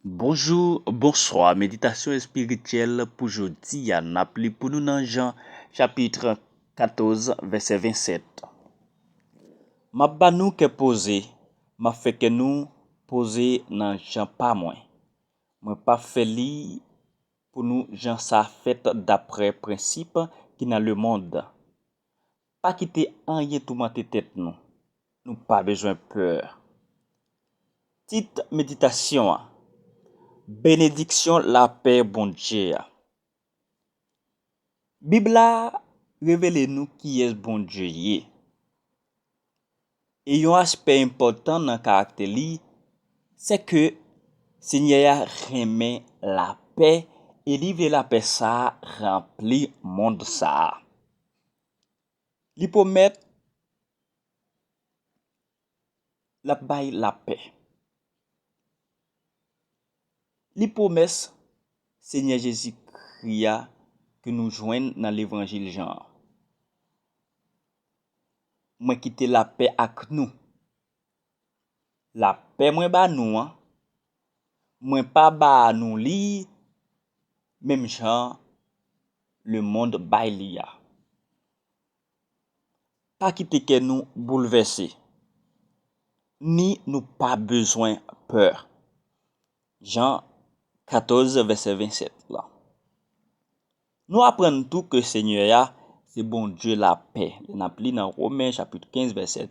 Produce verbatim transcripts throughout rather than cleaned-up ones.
Bonjou, bonswa. Meditasyon espirityèl pou jodi a, n ap li pou nou nan Jan chapit katòz, vèsè vennsèt. M ap ba nou kè poze, m ap fè kè nou poze nan jan pa mwen. Mwen p ap fè li pou nou jan sa fèt daprè prensip ki nan lemonn. Pa kite anyen toumante tèt nou. Nou pa bezwen pè. Tit meditasyon an, Benediksyon lapè Bondye a. Bib la revele nou kiyès Bondye ye. E yon aspè enpòtan nan karaktè li, se ke Senyè a renmen lapè e li vle lapè sa a ranpli mond sa a. Li pwomèt l ap bay lapè. Li pwomès Senyè Jezikri a ke nou jwenn nan levanjil Jan an. Mwen kite lapè ak nou. Lapè mwen ba nou an, mwen pa ba nou li menm jan lemonn bay li a. Pa kite kè nou boulvèse, ni nou pa bezwen pè. Jan katòz, vèsè vennsèt la. Nou aprann tou ke Senyè a se Bondye lapè. Lè n ap li nan Women chapit kenz, vèsè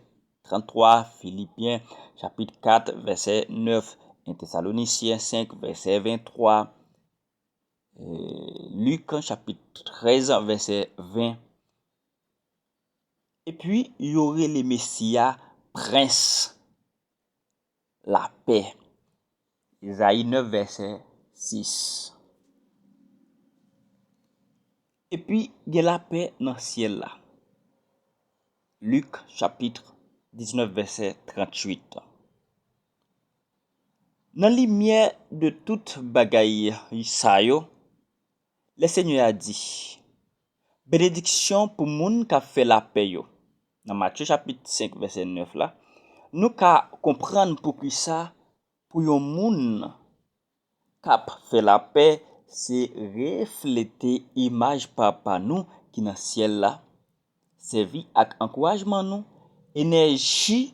tranntwa, Filipyen chapit kat, vèsè nèf, en Tesalonisyen senk, vèsè venntwa, e, Lik chapit trèz, vèsè ven. Epi, yo rele Mesi a Prens lapè. Ezayi nèf, vèsè sis. Epi, gen lapè nan syèl la. Lik chapit diznèf, vèsè tranntuit. Nan limyè de tout bagay sa yo, Lesenyè a di, Benediksyon pou moun k ap fè lapè yo. Nan Matye chapit senk, vèsè nèf la, nou ka konprann poukisa pou yon moun k ap fè lapè se reflete imaj Papa nou ki nan syèl la, sèvi ak ankourajman nou, enèji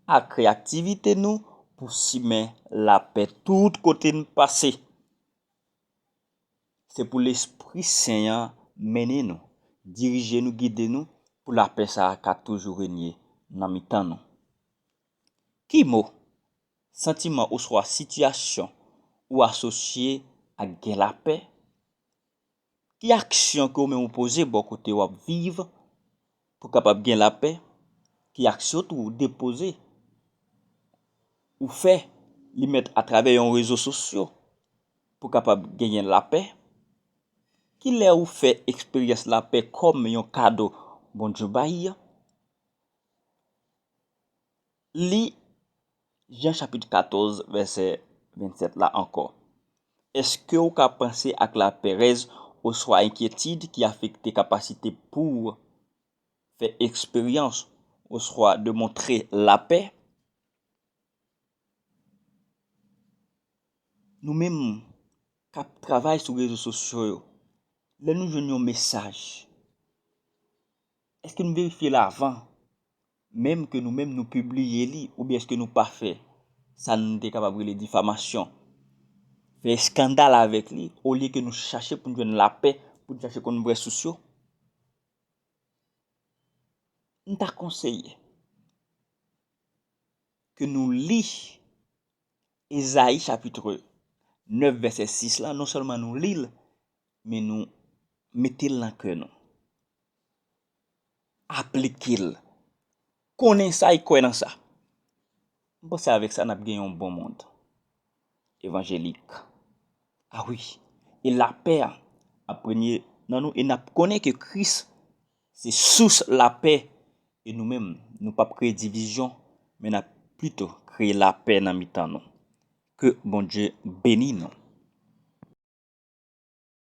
ak kreyativite nou pou simen lapè tout kote n pase. Se pou Lespri Sen an mennen nou, dirije nou, gide nou, pou lapè sa a ka toujou renye nan mitan nou. Ki mo, santiman oswa sitiyasyon ou asosye ak gen lapè? Ki aksyon ke ou menm ou poze bò kote w ap viv pou kapab gen lapè? Ki aksyon tou ou depoze, ou fè, li mèt atravè yon rezo sosyo pou kapab genyen lapè? Kilè ou fè eksperyans lapè kòm yon kado Bondye bay? Li Jan chapit katòz, vèsè vennsèt la ankò. Èske w ka panse ak laperèz oswa enkyetid ki afekte kapasite pou w fè eksperyans oswa demontre lapè? Nou menm k ap travay sou rezo sosyo yo, lè nou jwenn yon mesaj, èske nou verifye l avan menm ke nou menm nou pibliye li, oubyen èske nou pa fè sa nou te kapab rele difamasyon? Fè eskandal avèk li, olye ke nou chache pou n jwenn lapè, pou n chache konn vrè sous yo? M ta konseye ke nou li Ezayi chapit nèf, vèsè sis la, non sèlman nou li l, men nou mete l nan kè nou. Aplike l. Konnen sa e kwè nan sa. M panse avèk sa, n ap gen yon bon mond evanjelik. A wi, e lapè a ap renye nan nou, e n ap konnen ke Kris se sous lapè, e nou menm, nou p ap kreye divizyon, men n ap pito kreye lapè nan mitan nou. Ke Bondye beni nou.